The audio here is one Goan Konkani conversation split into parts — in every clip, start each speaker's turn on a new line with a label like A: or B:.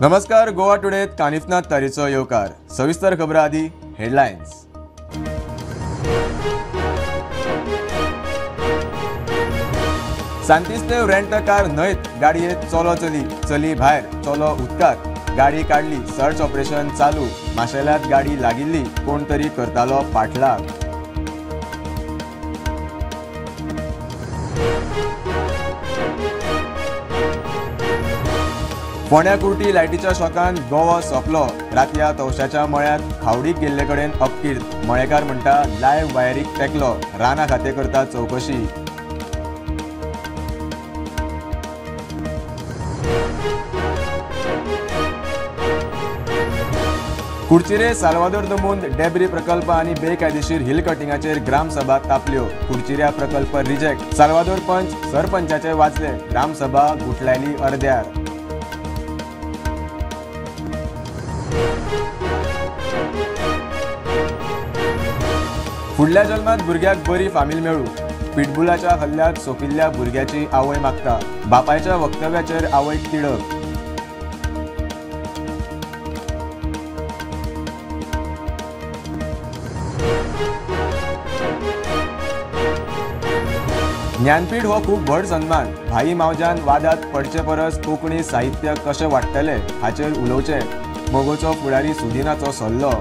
A: नमस्कार, गोवा टुडेत कानिफनाथ तारीचो येवकार। सविस्तर खबरां आदी हेडलायन्स। सांतिस्तेव रेंट कार न्हंयत गाडयेत चलो चली, चली भायर, चलो उदकांत। गाडी काडली, सर्च ऑपरेशन चालू। माशेलांत गाडी लागिल्ली, कोण तरी करतालो पाठलाग। फोंड्या कुर्टी लायटीच्या शॉकान गोवो सोंपलो। रातया तवशाच्या मळ्यांत खावडीक गेल्ले कडेन अपकीर्त। मळेकार म्हणटा लायव्ह वायरीक तेकलो, राना खातें करता चवकशी। कुडचिरे साल्वादोर दमून डेब्री प्रकल्प आनी बेकायदेशीर हिल कटिंगाचेर ग्रामसभा तापल्यो। कुडचिऱ्या प्रकल्प रिजेक्ट, साल्वादोर पंच सरपंचाचे वाचले, ग्रामसभा गुठलायली अर्द्यार। फुडल्या जल्मात भुरग्याक बरी फामील मेळू। पिटबुलाच्या हल्ल्यात सोंपिल्ल्या भुरग्याची आवय मागता। बापायच्या वक्तव्याचेर आवयक तिडक। ज्ञानपीठ हो खूब व्हड सन्मान। भाई मावजान वादात पडचे परस कोंकणी साहित्य कशें वाडटलें हाचेर उलोवचें, मगोचो फुडारी सुदिनाचो सल्लो।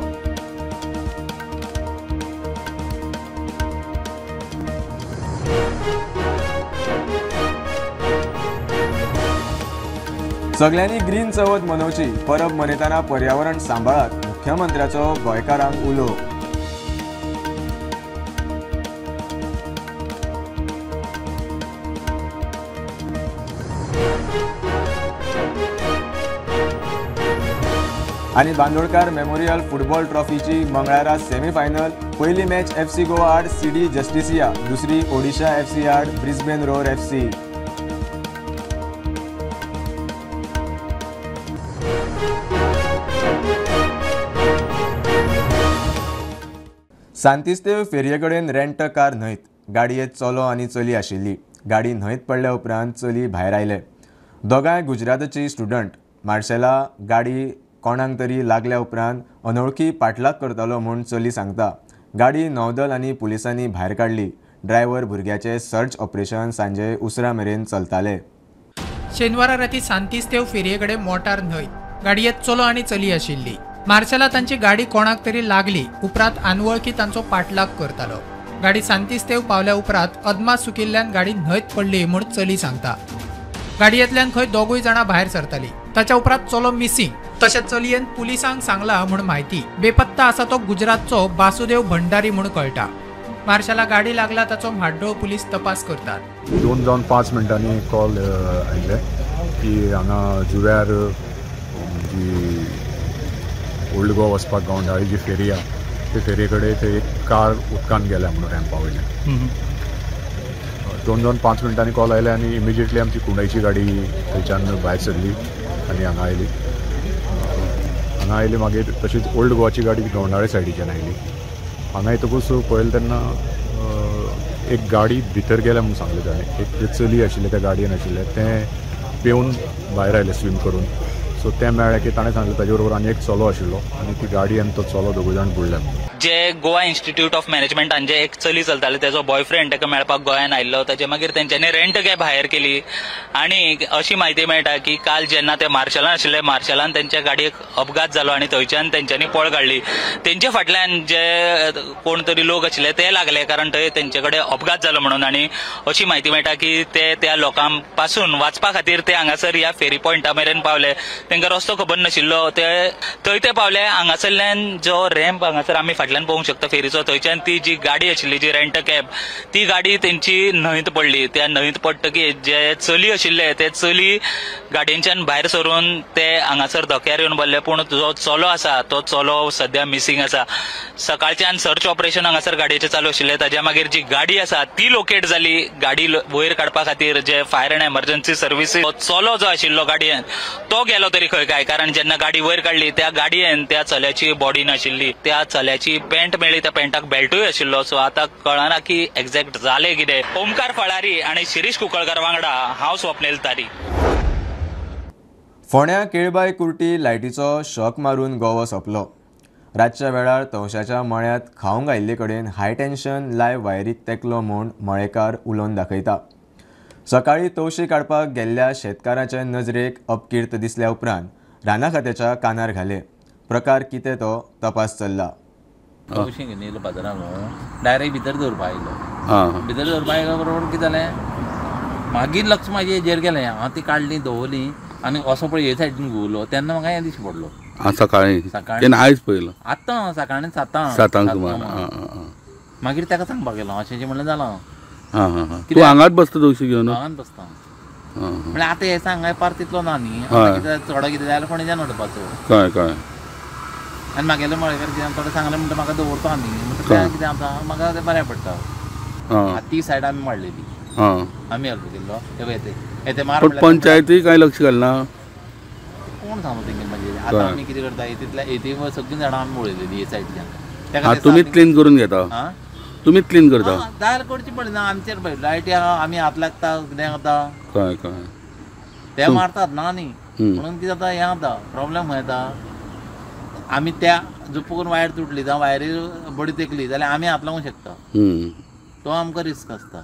A: सगल्यांनी ग्रीन चवथ मनोवची, परब मनयतना पर्यावरण सांबाळात, मुख्यमंत्र्याचो गोंयकारांक उलो। आनी बांदोडकार मेमोरियल फुटबॉल ट्रॉफीची मंगळारा सेमीफायनल। पयली मॅच एफसी गोवा आड सीडी जस्टिसिया, दुसरी ओडिशा एफसी आड ब्रिस्बेन रोर एफसी। सांतिस्तेव फेरये कडेन रेंट कार न्हंयत गाडयेत चलो आनी चली आशिल्ली। गाडी न्हंयत पडल्या उपरांत चली भायर आयले। दोगांय गुजरातची स्टुडंट। मार्शेला गाडी कोणाक तरी लागल्या उपरांत अनोळखी पाठलाग करतालो म्हूण चली सांगता। गाडी नौदल आनी पुलिसांनी भायर काडली। ड्रायव्हर भुरग्याचे सर्च ऑपरेशन सांजे उसरा मेरेन चलताले।
B: शेनवारा राती सांतिस्तेव फेरये कडेन मोटार न्हंयत गाडयेत चलो आनी चली आशिल्ली। मार्शेला तांची गाडी कोणाक तरी लागली, उपरांत अनवळखी तांचो पाठलाग करतालो। गाडी सांतिस्तेव पावल्या उपरांत अदमास चुकिल्ल्यान गाडी न्हंयत पडली म्हूण चली सांगता। गाडयेंतल्यान खंय दोगूय जाणां भायर सरताली। ताच्या उपरांत चलो मिसिंग, तशेंच चलयेन पुलिसांक सांगला म्हूण म्हायती। बेपत्ता आसा तो गुजरातचो बासुदेव भंडारी म्हूण कळटा। मार्शेला गाडी लागला ताचो म्हाड्डोळ पुलीस तपास करतात।
C: 2:05 कॉल आयिल्ले की हांगा जुव्यार जी ओल्ड गोवा वचपाक गांवडाळी जी फेरी आहा ते फेरये कडेन थंय एक कार उदकान गेल्या म्हणून रॅम्पा वयल्यान। 2:05 कॉल आयले आनी इमिजिएटली आमची कुंडयची गाडी थंयच्यान भायर सरली आनी हांगा आयली। हांगा आयली मागीर तशीच ओल्ड गोवाची गाडी गवंडाळे सायडीच्यान आयली। हांगा येतकूच पळयलें तेन्ना एक गाडी भितर गेल्या म्हणून सांगलें ताणें। एक चली आशिल्लें त्या गाडयेन आशिल्लें, तें पेवन भायर आयलें स्वीम करून। सो तें मेळ्ळें की ताणें सांगलें ताजे बरोबर आनी एक चलो आशिल्लो आनी ती गाडी आनी तो चलो दोगूय जाण बुडले।
D: जे गोवा इन्स्टिट्यूट ऑफ मॅनेजमेंटान जे एक चली चलताले तेजो बॉयफ्रेंड ताका मेळपाक गोंयान आयिल्लो। ताजे मागीर तेंच्यांनी रेंट कॅब हायर केली आनी अशी म्हायती मेळटा की काल जेन्ना ते मार्शलान आशिल्ले, मार्शलान तेंच्या गाडयेक अपघात जालो आनी थंयच्यान तेंच्यांनी पळ काडली। तेंच्या फाटल्यान जे कोण तरी लोक आशिल्ले ते लागले, कारण थंय तेंचे कडेन अपघात जालो म्हणून। आनी अशी म्हायती मेळटा की ते त्या लोकां पासून वाचपा खातीर ते हांगासर ह्या फेरी पॉयंटा मेरेन पावले। तांकां रस्तो खबर नाशिल्लो, ते थंय ते पावले। हांगासरल्यान जो रॅम्प हांगासर आमी फाटल्यान पळोवंक शकता फेरीचो, थंयच्यान ती जी गाडी आशिल्ली जी रेंट कॅब, ती गाडी तेंची न्हंयत पडली। त्या न्हंयत पडटकीर जे चली आशिल्ले ते चली गाडयेंच्यान भायर सरून ते हांगासर धक्यार येवन बसले। पूण जो चलो आसा तो चलो सद्या मिसिंग आसा। सकाळच्यान सर्च ऑपरेशन हांगासर गाडयेचें चालू आशिल्लें। ताज्या मागीर जी गाडी आसा ती लोकेट जाली। गाडी वयर काडपा खातीर जे फायर अँड एमर्जन्सी सर्विसीस चलो जो आशिल्लो गाडयेन तो गेलो तरी खंय काय, कारण जेन्ना गाडी वयर काडली त्या गाडयेन त्या चल्याची बॉडी नाशिल्ली। त्या चल्याची पॅन्ट मेळ्ळी, त्या पॅन्टाक बेल्टूय आशिल्लो। सो आतां कळना की एक्झॅक्ट जालें कितें। ओमकार फळारी आनी शिरीष कुंकळकर वांगडा हांव स्वप्नील तारी।
A: फोंड्या केळबाय कुर्टी लायटीचो शॉक मारून गोवो सोंपलो. रातच्या वेळार तवशाच्या मळ्यांत खावंक आयिल्ले कडेन हाय टेन्शन लायव्ह वायरीक तेंकलो म्हूण मळेकार उलोवन दाखयता. सकाळीं तवशी काडपाक गेल्ल्या शेतकाराचे नजरेक अपकीर्त दिसल्या उपरांत राना खात्याच्या कानार घाले. प्रकार कितें तो तपास चल्ला.
E: तवशी घेवन येयलो बाजारान, डायरेक्ट भितर दवरपा आयलो. भितर दवरपा आयलो बरोबर कितें जालें, मागीर लक्ष म्हाजें हेजेर गेलें. हांव ती काडली दवरली आनी असो पळय हे सायडीन घुंवलो तेन्ना म्हाका हें दिश्टी पडलो.
F: सकाळीं तेन्ना आयज पळयलो
E: आतां सकाळीं 7 सुमार. मागीर ताका सांगपाक गेलो अशें म्हणलें जालां.
F: तूं हांगाच बसता तवशी घेवन?
E: हांगाच बसता. म्हणल्यार आतां हें सांगाय पार तितलो ना न्ही, आतां कितें चड कितें जाल्यार फोंडेच्यान हाडपाचो.
F: कळ्ळें कळ्ळें.
E: आनी मागेले मळेकार कितें थोडें सांगलें म्हणटा म्हाका दवरता न्ही, म्हणटा कितें आतां म्हाका तें बरें पडटा. ती सायड आमी माडलेली, आमी हेल्प केल्लो. ते मार
F: पंचायती कांय लक्ष घालना.
E: कोण सांगू तेंगे म्हणजे आतां आमी कितें करता, तितल्या येती सगळीं झाडां आमी वळयलेली हे सायडीच्यान.
F: तुमीच क्लीन करून घेता? तुमीच क्लीन करता?
E: जाल्यार करची पडना आमचेर. लायटी आहा, आमी हात लागता कितें जाता.
F: कळ्ळें कळ्ळें.
E: ते मारतात ना न्ही, म्हणून कितें जाता हें जाता प्रॉब्लेम खंय येता. आमी त्या जुपून वायर तुटली जावं वायरी बडी तेकली जाल्यार आमी हात लावूंक शकता, तो आमकां रिस्क आसता.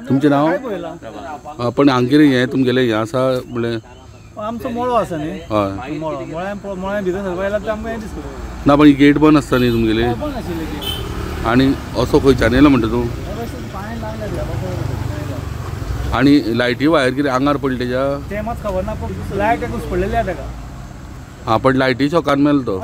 F: तुमचें नांव? पण हांगेर हें तुमगेलें हें आसा म्हणलें
G: आमचो मळो आसा न्ही, हय मळो मळ्या भितर सरपा येयला आमकां हें दिसता
F: ना. पण गेट बंद आसता न्ही तुमगेले?
G: बंद आशिल्लें गेट.
F: आनी असो खंयच्यान येयलो म्हणटा तूं? आनी लायटी वायर कितें आंगार पडली तेज्या?
G: तें मात खबर ना, पूण लायट घुसपडलेली आहा तेका.
F: आं, पण लायटी शॉकान मेलो तो.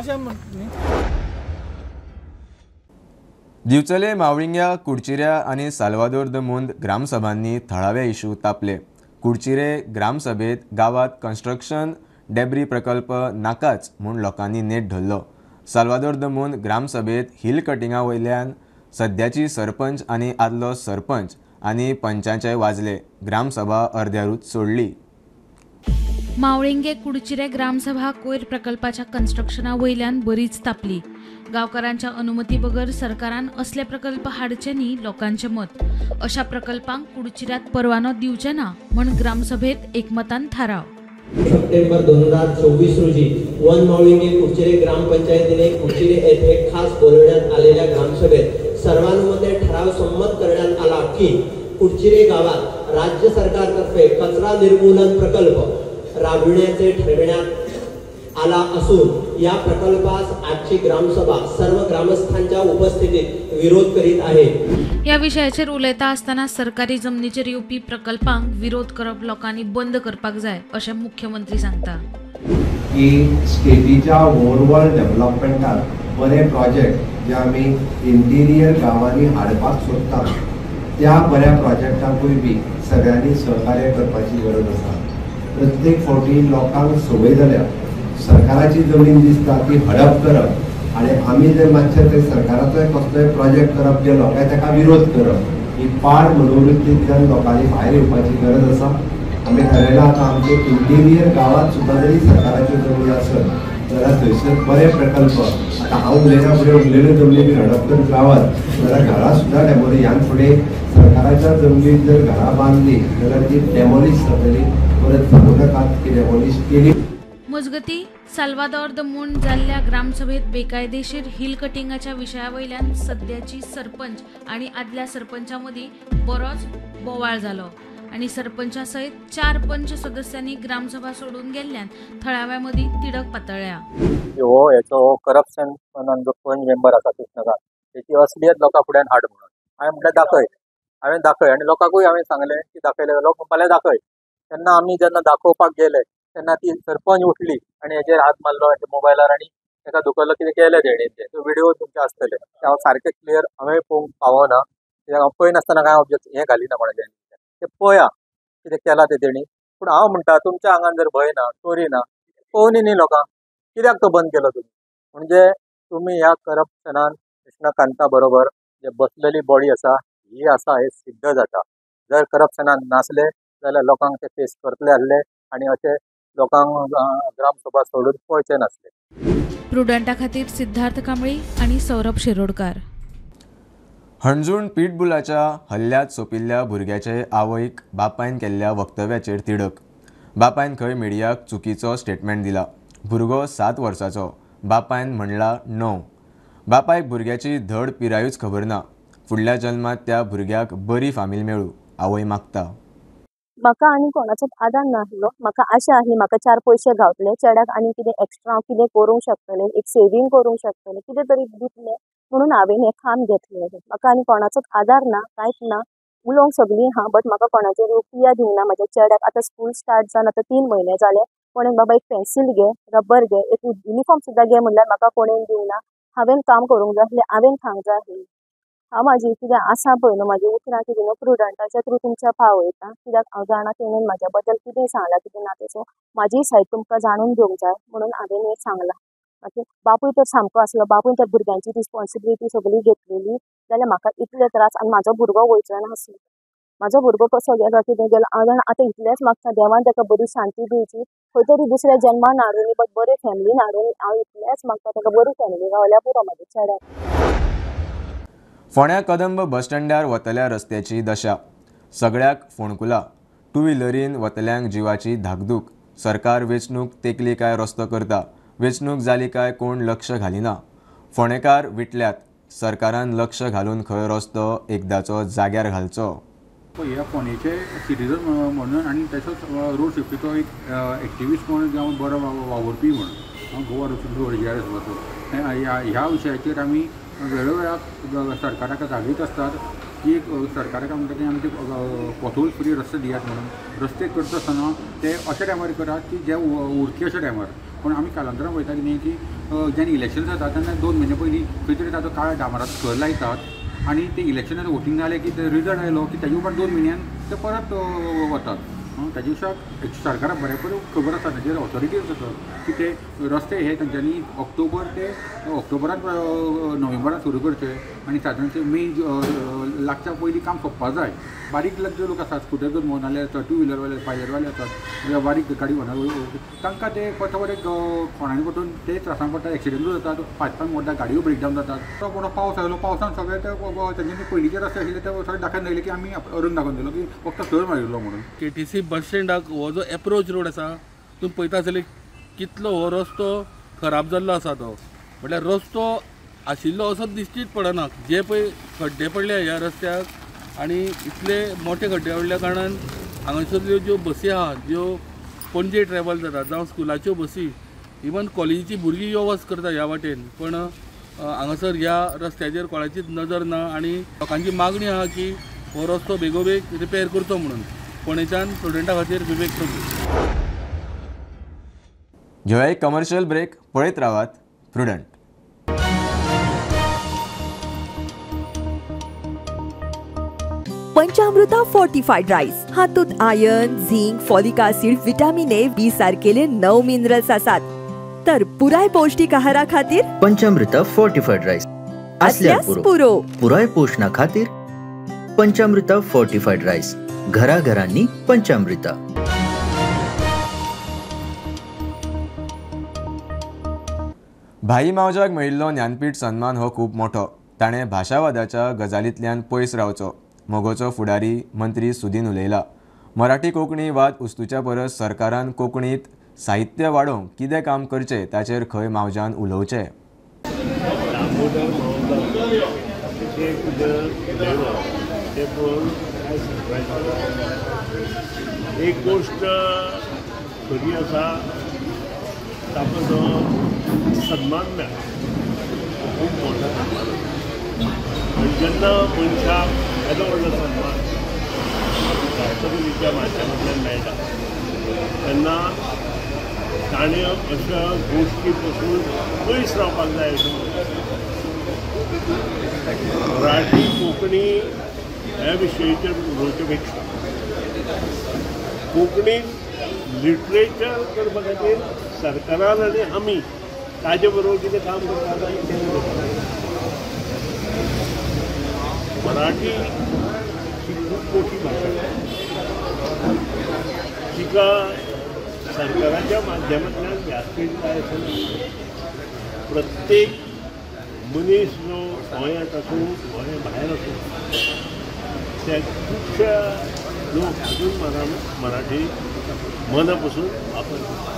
A: दिवचले मावळिंग्या, कुडचिऱ्या आनी साल्वादोर the मुंद ग्रामसभांनी थळावे इशू तापले. कुडचिरे ग्रामसभेत गांवांत कन्स्ट्रक्शन डेब्री प्रकल्प नाकाच म्हूण लोकांनी नेट धरलो. साल्वादोर the मुंद ग्रामसभेत हिल कटिंगा वयल्यान सद्याची सरपंच आनी आदलो सरपंच आनी पंचाचे वाजले. ग्रामसभा अर्द्यारूच सोडली.
H: मावळिंगे कुडचिरे ग्रामसभा कोयर प्रकल्पाच्या कन्स्ट्रक्शना वयल्यान बरीच तापली. गांवकारांच्या अनुमती बगर सरकारान असले प्रकल्प हाडचे न्ही लोकांचें मत. अशा प्रकल्पांक कुडचिऱ्यात परवानो दिवचे ना म्हण ग्रामसभेत एकमतान थाराव.
I: सप्टेंबर 2024 रोजी वन मावळिंगे कुडचिरे ग्रामपंचायतीने कुडचिरे येथे खास बोलवण्यात आलेल्या ग्रामसभेत सर्वानुमते ठराव संमत करण्यात आला की कुडचिरे गावात राज्य सरकारतर्फे कचरा निर्मूलन प्रकल्प राबविण्याचे ठरविण्यात आला असून या प्रकल्पास आजची ग्रामसभा सर्व ग्रामस्थांच्या उपस्थितीत विरोध करीत आहे.
H: या विशयाचेर उलयता आसतना सरकारी जमनीचेर येवपी प्रकल्पांक विरोध करप लोकांनी बंद करपाक जाय अशें मुख्यमंत्री सांगता.
J: की स्टेटीच्या ओवरऑल डेव्हलपमेंटात बरे प्रोजेक्ट जे आमी इंटिरियर गांवांनी हाडपाक सोदता त्या बऱ्या प्रोजेक्टाकूय बी सगळ्यांनी सहकार्य करपाची गरज आसा. प्रत्येक फावटी लोकांक संवय जाल्या सरकाराची जमीन दिसता ती हडप करप आनी आमी जर मातशें ते सरकाराचोय कसलोय प्रोजेक्ट करप गेलो काय ताका विरोध करप ही पाड मनोवृत्तींतल्यान लोकांनी भायर येवपाची गरज आसा. आमी थारायलां आतां आमचे इंटिरियर गांवांत सुद्दां जरी सरकाराच्यो जमनी आसत जाल्यार थंयसर बरे प्रकल्प आतां हांव उलयना फुडें उरलेल्यो जमनी बी हडप करून रावत जाल्यार घरां सुद्दां डेमोली ह्यान फुडें सरकाराच्या जमनीर जर घरां बांदली जाल्यार ती डेमोलिश जातली. परत सांगू नाकात की डेमोलिश केली.
H: मजगती साल्वादोर the मुंड जाल्ल्या ग्रामसभेत बेकायदेशीर हिल कटिंगाच्या विशया वयल्यान सद्याची सरपंच आनी आदल्या सरपंचा मदीं बरोच बोवाळ जालो आनी सरपंचा सयत 4 पंच सदस्यांनी ग्रामसभा सोडून गेल्ल्यान थळाव्या मदीं तिडक पातळ्ळ्या.
K: हो हेचो करप्शन जो पंच मेंबर आसा कृष्णकांत तेची असलियत लोकां फुड्यान हाड म्हणून हांवें म्हटलें दाखय. हांवें दाखय आनी लोकांकूय हांवें सांगलें की दाखयलें लोक म्हणपाक दाखय. तेन्ना आमी जेन्ना दाखोवपाक गेले तेन्ना ती सरपंच उठली आनी हेजेर हात मारलो हेच्या मोबायलार आनी ताका धुकल्लो कितें केलें तेणें. ते व्हिडिओ तुमचे आसतले ते हांव सारकें क्लियर हांवें पळोवंक पावना कित्याक हांव पळयनासतना कांय ऑब्जेक्ट हें घालिना कोणाचें. ते पळया कितें केलां तें तेणी. पूण हांव म्हणटा तुमच्या आंगान जर भंय ना चोरी ना पळोवनी न्ही लोकांक कित्याक तो बंद केलो तुमी. म्हणजे तुमी ह्या करप्शनान कृष्णकांता बरोबर जे बसलेली बॉडी आसा ही आसा हें सिद्ध जाता. जर करप्शनान नासले जाल्यार लोकांक ते फेस करतले आसले आनी अशें लोकांक ग्रामसभा सोडून पळचे नासले.
H: प्रुडंटा खातीर सिद्धार्थ कांबळी आनी सौरभ शिरोडकार.
A: हणजूण पिटबुलाच्या हल्ल्यांत सोंपिल्ल्या भुरग्याचे आवयक बापायन केल्ल्या वक्तव्याचेर तिडक. बापायन खंय मिडियाक चुकीचो स्टेटमेंट दिला. भुरगो 7 वर्साचो, बापायन म्हणला 9. बापायक भुरग्याची धड पिरायूच खबर ना. फुडल्या जल्मात त्या भुरग्याक बरी फामील मेळूं आवय मागता.
L: म्हाका आनी कोणाचोच आदार नासलो. म्हाका आशा आसली म्हाका 4 पयशे गावतले, चेड्याक आनी कितें एक्स्ट्रा हांव कितें करूंक शकतलें, एक सेवींग करूंक शकतलें, कितें तरी दितलें म्हणून हांवें हें काम घेतलें. म्हाका आनी कोणाचोच आदार ना, कांयच ना. उलोवंक सगळीं आहा बट म्हाका कोणाचेर रुपया दिवना. म्हाज्या चेड्याक आतां स्कूल स्टार्ट जावन आतां 3 म्हयने जाले, कोणें बाबा एक पेन्सील घे, रबर घे, एक युनिफॉर्म सुद्दां घे म्हणल्यार म्हाका कोणें दिवना. हांवें काम करूंक जाय आसलें, हांवें खावंक जाय आसलें. हांव म्हाजी कितें आसा पळय न्हू म्हाजी उतरां कितें न्हू प्रुडंटाच्या थ्रू तुमच्या पावयता, कित्याक हांव जाणा तेणेन म्हाज्या बद्दल कितें सांगलां कितें ना तें. सो म्हाजी सायड तुमकां जाणून घेवंक जाय म्हणून हांवें हें सांगलां. ओके, बापूय तर सामको आसलो, बापूय तर भुरग्यांची रिस्पोन्सिबिलिटी सगळी घेतलेली जाल्यार म्हाका इतले त्रास आनी म्हाजो भुरगो वयचो नासलो. म्हाजो भुरगो कसो गेलो कितें गेलो हांव जाणा. आतां इतलेंच मागता देवान ताका बरी शांती दिवची, खंय तरी दुसऱ्या जल्मान हाडुनी बट बरे फॅमिलीन हाडुनी. हांव इतलेंच मागता ताका बरी फॅमिली गावल्यार पुरो म्हाज्या चेड्याक.
A: फोंड्या कदंब बस स्टँडार वतल्या रस्त्याची दशा, सगळ्याक फोंडकुला. टू व्हिलरीन वतल्यांक जिवाची धाकधूक. सरकार वेंचणूक तेकली काय रस्तो करता, वेंचणूक जाली काय कोण लक्ष घालिना. फोंडेकार विटल्यात, सरकारान लक्ष घालून खंय रस्तो एकदाचो जाग्यार घालचो.
M: ह्या फोंडेचे सिटीजन म्हणून आनी तसोच रोड सेफ्टीचो एक एक्टिविस्ट म्हणून जावं बरो वावुरपी म्हणून गोवा रोड सेफ्टी जीआरएसवाचो ह्या विशयाचेर आमी वेळोवेळाक सरकाराक जागयत आसतात की सरकाराक म्हणटा की आमचे पोथोल फ्री रस्ते दियात म्हणून. रस्ते करता आसतना ते अशा टायमार करात की जे उरचे अशा टायमार. पूण आमी कालांतरान पळयता की न्ही की जेन्ना इलेक्शन जाता तेन्ना 2 म्हयने पयलीं खंय तरी ताचो काळ्या डांबराचो थर लायतात आनी ते इलेक्शनान वोटींग जालें की ते रिजल्ट आयलो की ताजे उपरांत 2 म्हयन्यान ते परत वतात. ताजे पेक्षा सरकाराक बऱ्या बरें खबर आसा, ताजेर ऑथॉरिटीज आसात की ते रस्ते हे तांच्यांनी ऑक्टोबर ते ऑक्टोबरान नोव्हेंबरान सुरू करचे आनी सादारण मे लागच्या पयलीं काम सोंपपा जाय. बारीक जे लोक आसात स्कुटर घेवन भोंवताले आसतात, टू व्हिलरवाले पायलरवाले आसात, बारीक गाडी भोंवता तांकां ते फटाफट एक कोणांनी पटून ते त्रासान पडटा, एक्सिडंटूय जातात, फाटल्यान मोडटा, गाडयो ब्रेकडावन जातात. तो मोठो पावस आयलो, पावसान सगळे ते तांच्यांनी पयलींचे रस्ते आशिल्ले ते सगळे दाखोवन दिले की आमी अरून दाखोवन दिलो की फक्त थर मारिल्लो म्हणून.
F: केटीसी बस स्टँडाक हो जो एप्रोच रोड आसा तुमी पळयता आसतले कितलो हो रस्तो खराब जाल्लो आसा. तो म्हटल्यार रस्तो आशिल्लो असो दिश्टीच पडना. जे पळय खड्डे पडले ह्या रस्त्याक आनी इतले मोठे खड्डे पडल्या कारणान हांगासरल्यो ज्यो बसी आहा ज्यो पणजे ट्रॅवल जाता जावं स्कुलाच्यो बसी इवन कॉलेजीची भुरगीं यो वच करता ह्या वाटेन, पण हांगासर ह्या रस्त्याचेर कोणाचीच नजर ना आनी लोकांची मागणी आहा की हो रस्तो बेगोबेग रिपेर करचो म्हणून. फोंडेच्यान स्टुडंटा खातीर विवेक प्रभू.
A: घेवया एक कमर्शियल ब्रेक, पळयत रावात प्रुडंट.
N: पंचामृता फोर्टिफाईड राईस हातूंत iron, zinc, folic acid, vitamin A, B सारकेले 9 minerals आसात. तर पुराय पौष्टिक आहारा खातीर
O: पंचामृता फोर्टिफाईड राईस आसल्यार पुरो. पुराय पोषणा खातीर पंचामृता फोर्टिफाईड राईस, घराघरांनी पंचामृता.
A: भाई मावज्याक मेळिल्लो ज्ञानपीठ सन्मान हो खूब मोठो. ताणें भाशावादाच्या गजालींतल्यान पयस रावचो. मगोचो फुडारी मंत्री सुदीन उलयला. मराठी कोंकणी वाद उस्तुच्या परस सरकारान कोंकणीत साहित्य वाडोवंक कितें काम करचें ताचेर खंय मावज्यान उलोवचें.
P: एक गोष्ट खरी आसा, ताका जो सन्मान मेळ्ळा खूब मोठो सन्मान. आनी जेन्ना मनशाक येदो व्हडलो सन्मान राष्ट्रपतीच्या माध्यमांतल्यान मेळटा तेन्ना ताणें अशा गोश्टी पसून पयस रावपाक जाय अशें म्हणटा. मराठी कोंकणी ह्या विशयाचेर उलोवचे पेक्षा कोंकणीन लिटरेचर करपा खातीर सरकारान आनी आमी ताजे बरोबर कितें काम करता जाय तें करपाक. मराठी ही खूब मोठी भाशा, तिका सरकाराच्या माध्यमांतल्यान व्यासपीठ जाय अशें ना. प्रत्येक मनीस जो गोंयांत आसूं गोंया भायर आसूं ते खुबशे लोक अजून मराठी मना पसून वापर करता.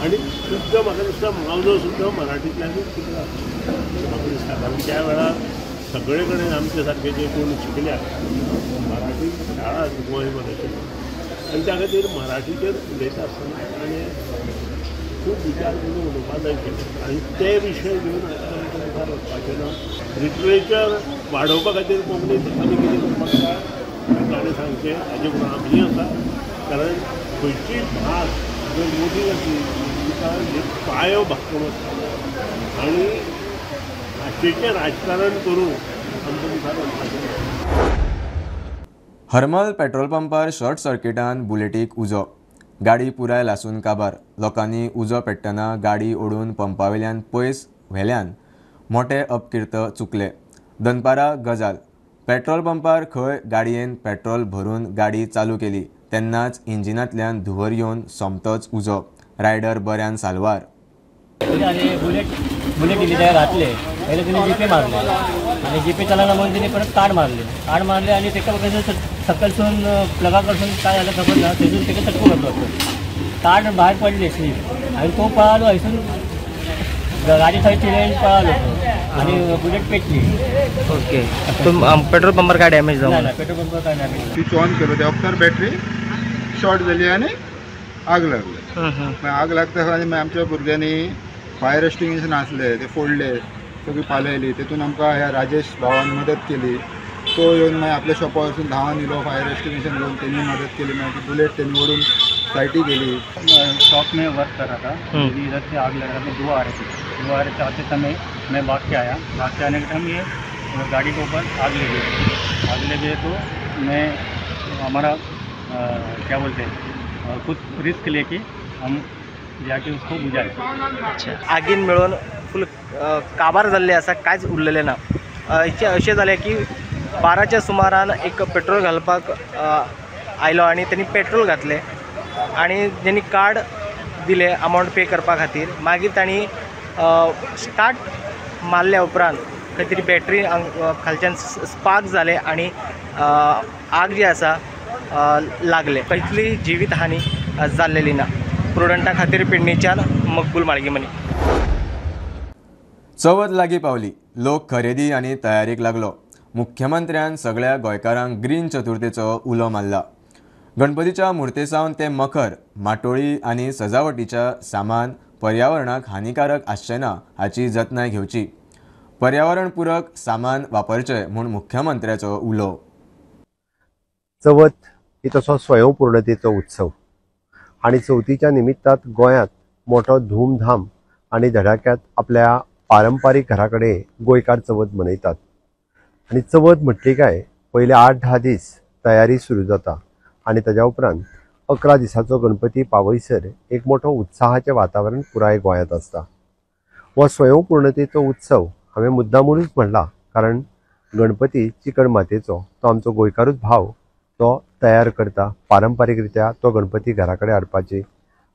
P: आनी सुद्दां म्हाका दिसता मावजो सुद्दां मराठींतल्यानूच शिकला म्हाका दिसता, कारण त्या वेळार सगळे कडेन आमचे सारके जे कोण शिकल्या मराठी शाळा गोंयभर आशिल्ली आनी त्या खातीर मराठीचेर उलयता आसतना ताणें खूब विचार करून उलोवपाक जाय आशिल्लें आनी ते विशय घेवन आतां आमकां मुखार वचपाचें ना. लिटरेचर वाडोवपा खातीर कोंकणीत आमी कितें करपाक जाय ताणें सांगचें, हाजे बरोबर आमी आसा. कारण खंयचीय भास जर मोठी जातली तिका पायो भक्कम आसता आनी भाशेचें राजकारण करून आमकां मुखार वचपाचें ना.
A: हरमल पेट्रोल पंपार शॉर्ट सर्किटान बुलेटीक उजो, गाडी पुराय लासून काबार. लोकांनी उजो पेट्टना गाडी ओडून पंपावेल्यान पयस व्हेल्यान मोटे अपकीर्त चुकले. दनपारा गजाल, पेट्रोल पंपार खंय गाडयेन पेट्रोल भरून गाडी चालू केली तेन्नाच इंजिनांतल्यान धुंवर येवन सोमतोच उजो, रायडर बऱ्यान साल्वार.
Q: बुलेट बुलेट दिली त्या घातले पहिले तिने जीपे मारले आणि जीपे चालवला म्हणून तिने परत कार्ड मारले, कार्ड मारले आणि तेका सकलसून प्लगा कडसून काय झालं खबर ना, थंयसून तेका चटको घातलो असतो, कार्ड भायर पडले स्लीप आणि तो पळालो हयसून गाडी थंय चिरेन पळालो आणि बुलेट पेटली.
R: ओके, पेट्रोल पंपार काय डॅमेज जावं
Q: ना? पेट्रोल पंपार काय डॅमेज?
S: स्विच ऑन केलो त्या वक्तार बॅटरी शॉर्ट जाली आनी आग लागली. मागीर आग लागता आनी मागीर आमच्या भुरग्यांनी फायर एक्सटिंग्विशन आसले ते फोडले, सगळी पालयली. तेतून आमकां ह्या राजेश भावान मदत केली, तो येवन मागीर आपल्या शॉपार वचून धांवन येयलो, फायर एक्सटिंग्विशन घेवन तेणी मदत केली. मागीर ती बुलेट तेणी ओडून सायटी गेली.
Q: शॉप में वर्क कर रहा था, इधर से आग लग रहा था, धुआं आ रही थी. धुआं आ रहे थे आते समय मैं भाग के आया, भाग के आने के टाइम ये गाड़ी के ऊपर आग लगी। आग लगी तो मैं हमारा क्या बोलते हैं कुछ रिस्क लेके हम जाके उसको बुझाए.
R: अच्छा, आगीन मेळून फुल काबार जाल्ले आसा, कांयच उरलेलें ना. अशें जालें की 12च्या सुमारान एक पेट्रोल घालपाक आयलो आनी तेणी पेट्रोल घातलें आनी तेणी कार्ड दिलें अमावंट पे करपा खातीर. मागीर तांणी स्टार्ट मारल्या उपरांत खंय तरी बॅटरी खालच्यान स्पार्क जालें आनी आग जी आसा लागले. कसली जिवीत हानी जाल्लेली ना. प्रुडंटा खातीर पेडणेच्यान मकबूल माळगीमनी.
A: चवथ लागीं पावली, लोक खरेदी आनी तयारीक लागलो. मुख्यमंत्र्यान सगळ्या गोंयकारांक ग्रीन चतुर्थीचो उलो मारला. गणपतीच्या मुर्ते सावन ते मखर, माटोळी आनी सजावटीच्या सामान पर्यावरणाक हानिकारक आसचें ना हाची जतनाय घेवची. पर्यावरणपूरक सामान वापरचें म्हूण मुख्यमंत्र्याचो उलो.
J: चवथ ही तसो स्वयंपूर्णतेचो उत्सव आनी चवथीच्या निमित्तात गोंयांत मोठो धूमधाम आनी धडाक्यात आपल्या पारंपारीक घरा कडेन गोंयकार चवथ मनयतात. आनी चवथ म्हटली काय पयले 8-10 दीस तयारी सुरू जाता आनी ताज्या उपरांत 11 दिसाचो गणपती पावयसर एक मोठो उत्साहाचें वातावरण पुराय गोंयांत आसता. हो स्वयंपूर्णतेचो उत्सव हांवें मुद्दामूनच म्हणला कारण गणपती चिकण मातयेचो तो आमचो गोंयकारूच भाव तो तयार करता. पारंपारीक रित्या तो गणपती घरा कडेन हाडपाची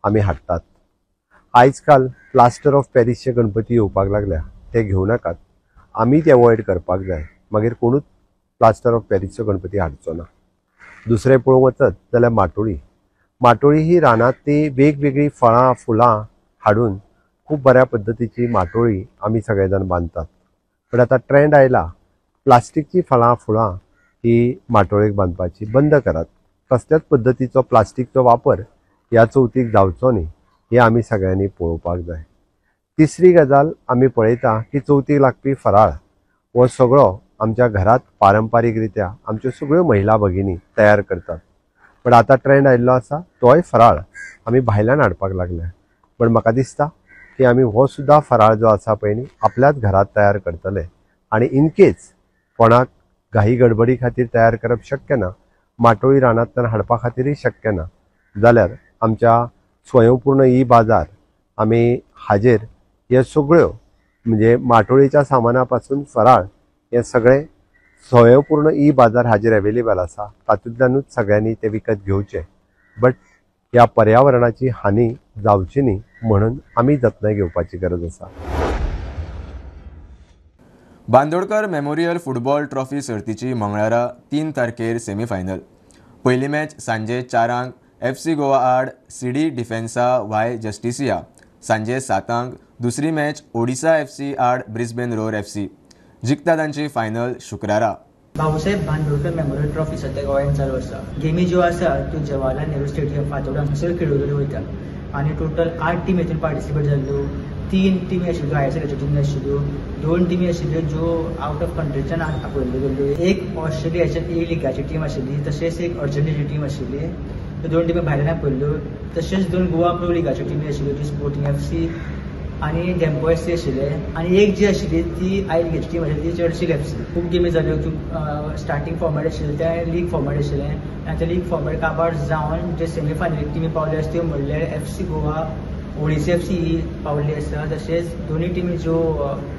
J: आमी हाडटात. आयज काल प्लास्टर ऑफ पॅरीसचे गणपती येवपाक लागल्या, ते घेवं नाकात, आमी ते अवॉयड करपाक जाय. मागीर कोणूच प्लास्टर ऑफ पॅरीसचो गणपती हाडचो ना. दुसरें पळोवंक वचत जाल्यार माटोळी. माटोळी ही रानांतली वेगवेगळीं फळां फुलां हाडून खूब बऱ्या पद्दतीची माटोळी आमी सगळे जाण बांदतात. पण आतां ट्रेंड आयला प्लास्टिकची फळां फुलां ही माटोळेक बांदपाची बंद करात. कसल्याच पद्दतीचो प्लास्टिकचो वापर ह्या चवथीक जावचो न्ही हें आमी सगळ्यांनी पळोवपाक जाय. तिसरी गजाल आमी पळयता की चवथीक लागपी फराळ हो सगळो आमच्या घरांत पारंपारीक रित्या आमच्यो सगळ्यो महिला भगिनी तयार करतात. पण आतां ट्रेंड आयिल्लो आसा तोय फराळ आमी भायल्यान हाडपाक लागल्या. पण म्हाका दिसता की आमी हो सुद्दां फराळ जो आसा पळय न्ही आपल्याच घरांत तयार करतले आनी इनकेस कोणाक घाई गडबडी खातीर तयार करप शक्य ना, माटोळी रानांतल्यान हाडपा खातीरय शक्य ना जाल्यार आमच्या स्वयंपूर्ण ई बाजार आमी हाजेर हे सगळ्यो म्हणजे माटोळीच्या सामाना पासून फराळ हे सगळें स्वयंपूर्ण ई बाजार हाजेर अवेलेबल आसा. तातूंतल्यानूच सगळ्यांनी ते विकत घेवचे. बट ह्या पर्यावरणाची हानी जावची न्ही म्हणून आमी जतनाय घेवपाची गरज आसा.
A: बांदोडकर मेमोरियल फुटबॉल ट्रॉफी सर्तीची मंगळारा 3 तारखेर सेमीफायनल. पयली मॅच सांजे 4 FC Goa आड सीडी डिफेन्सा वाय जस्टिसिया. सांजे 7 दुसरी मॅच ओडिसा FC आड ब्रिस्बेन रोर FC. जिखता तांची फायनल शुक्रारा.
T: भाऊसाहेब बांदोडकर मेमोरियल ट्रॉफी सध्या गोंयांत चालू आसा. गेमी ज्यो आसा त्यो जवाहरलाल नेहरू स्टेडियम फातोर्डा हांगसर खेळयल्यो वयता आनी टोटल 8 टिमी हितून पार्टिसिपेट जाल्ल्यो. 3 टिमी आशिल्ल्यो ISLाच्यो टिमी आशिल्ल्यो, 2 टिमी आशिल्ल्यो ज्यो आवट ऑफ कंट्रीच्यान आपयल्ल्यो गेल्ल्यो. एक ऑस्ट्रेलियाच्या ए लिगाची टीम आशिल्ली, तशेंच एक अर्जेंटिनाची टीम आशिल्ली. त्यो 2 टिमी भायल्यान आपयल्ल्यो. तशेंच 2 गोवा प्रो लिगाच्यो टिमी आशिल्ल्यो, ज्यो स्पोर्टिंग FC आनी धेंपो FC आशिल्ले आनी एक जी आशिल्ली ती I लिगेची टीम आशिल्ली ती चर्चिल FC. खूब गेमी जाल्यो. स्टार्टींग फॉर्मेट आशिल्लें तें लीग फॉर्मेट आशिल्लें आनी तें लीग फॉर्मेट काबार जावन जे सेमी फायनलीक टिमी पावल्यो आसा त्यो म्हणल्यार FC Goa, Odisha FC पावल्ली आसा. तशेंच दोनूय टिमी ज्यो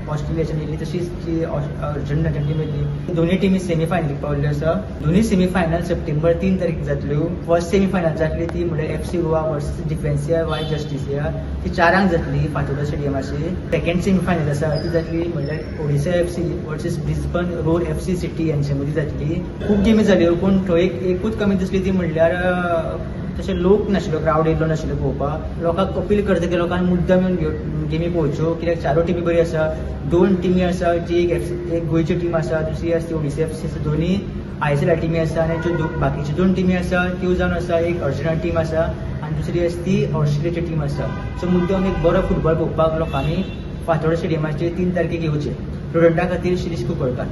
T: ऑस्ट्रेलियाच्यान येयल्ली तशीच जी अर्जेंटिनाच्यान टीम येयल्ली, दोनूय टिमी सेमी फायनलीक पावल्ल्यो आसा. दोनूय सेमी फायनल सप्टेंबर 3 तारखेक जातल्यो. फर्स्ट सेमी फायनल जातली ती म्हणल्यार FC Goa versus Defensa y Justicia, ती 4 जातली फातोर्डा स्टेडियमाची. सेकंड सेमी फायनल आसा ती जातली म्हणल्यार Odisha FC versus Brisbane Roar FC City यांचे मदीं जातली. खूब गेमी जाल्यो पूण थंय एकूच कमी दिसली ती म्हणल्यार तशें लोक नाशिल्लो, क्रावड येयल्लो नाशिल्लो पळोवपाक. लोकांक अपील करता की लोकांक मुद्दाम येवन गेमी पळोवच्यो, कित्याक 4 टिमी बरी आसा. 2 टिमी आसा जी एक गोंयची टीम आसा, दुसरी आसा ती ओडिसा FC आसा. दोनूय ISL टिमी आसा आनी ज्यो बाकीच्यो 2 टिमी आसा त्यो जावन आसा एक अर्जेंटिना टीम आसा आनी दुसरी आसा ती ऑस्ट्रेलियाची टीम आसा. सो मुद्दाम एक बरो फुटबॉल पळोवपाक लोकांनी फातोर्डा स्टेडियमाचेर 3 तारखेक येवचें. प्रुडंटा खातीर शिरीष कुंकळकार.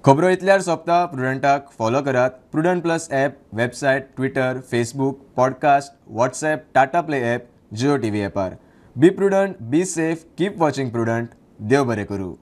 A: खबरो इतल्यार सोंपता. प्रुडंटाक फॉलो करात Prudent plus app, website, Twitter, Facebook, podcast, WhatsApp, Tata Play app, Jio TV ॲपार. Be prudent, be safe, keep watching Prudent. देव बरें करूं.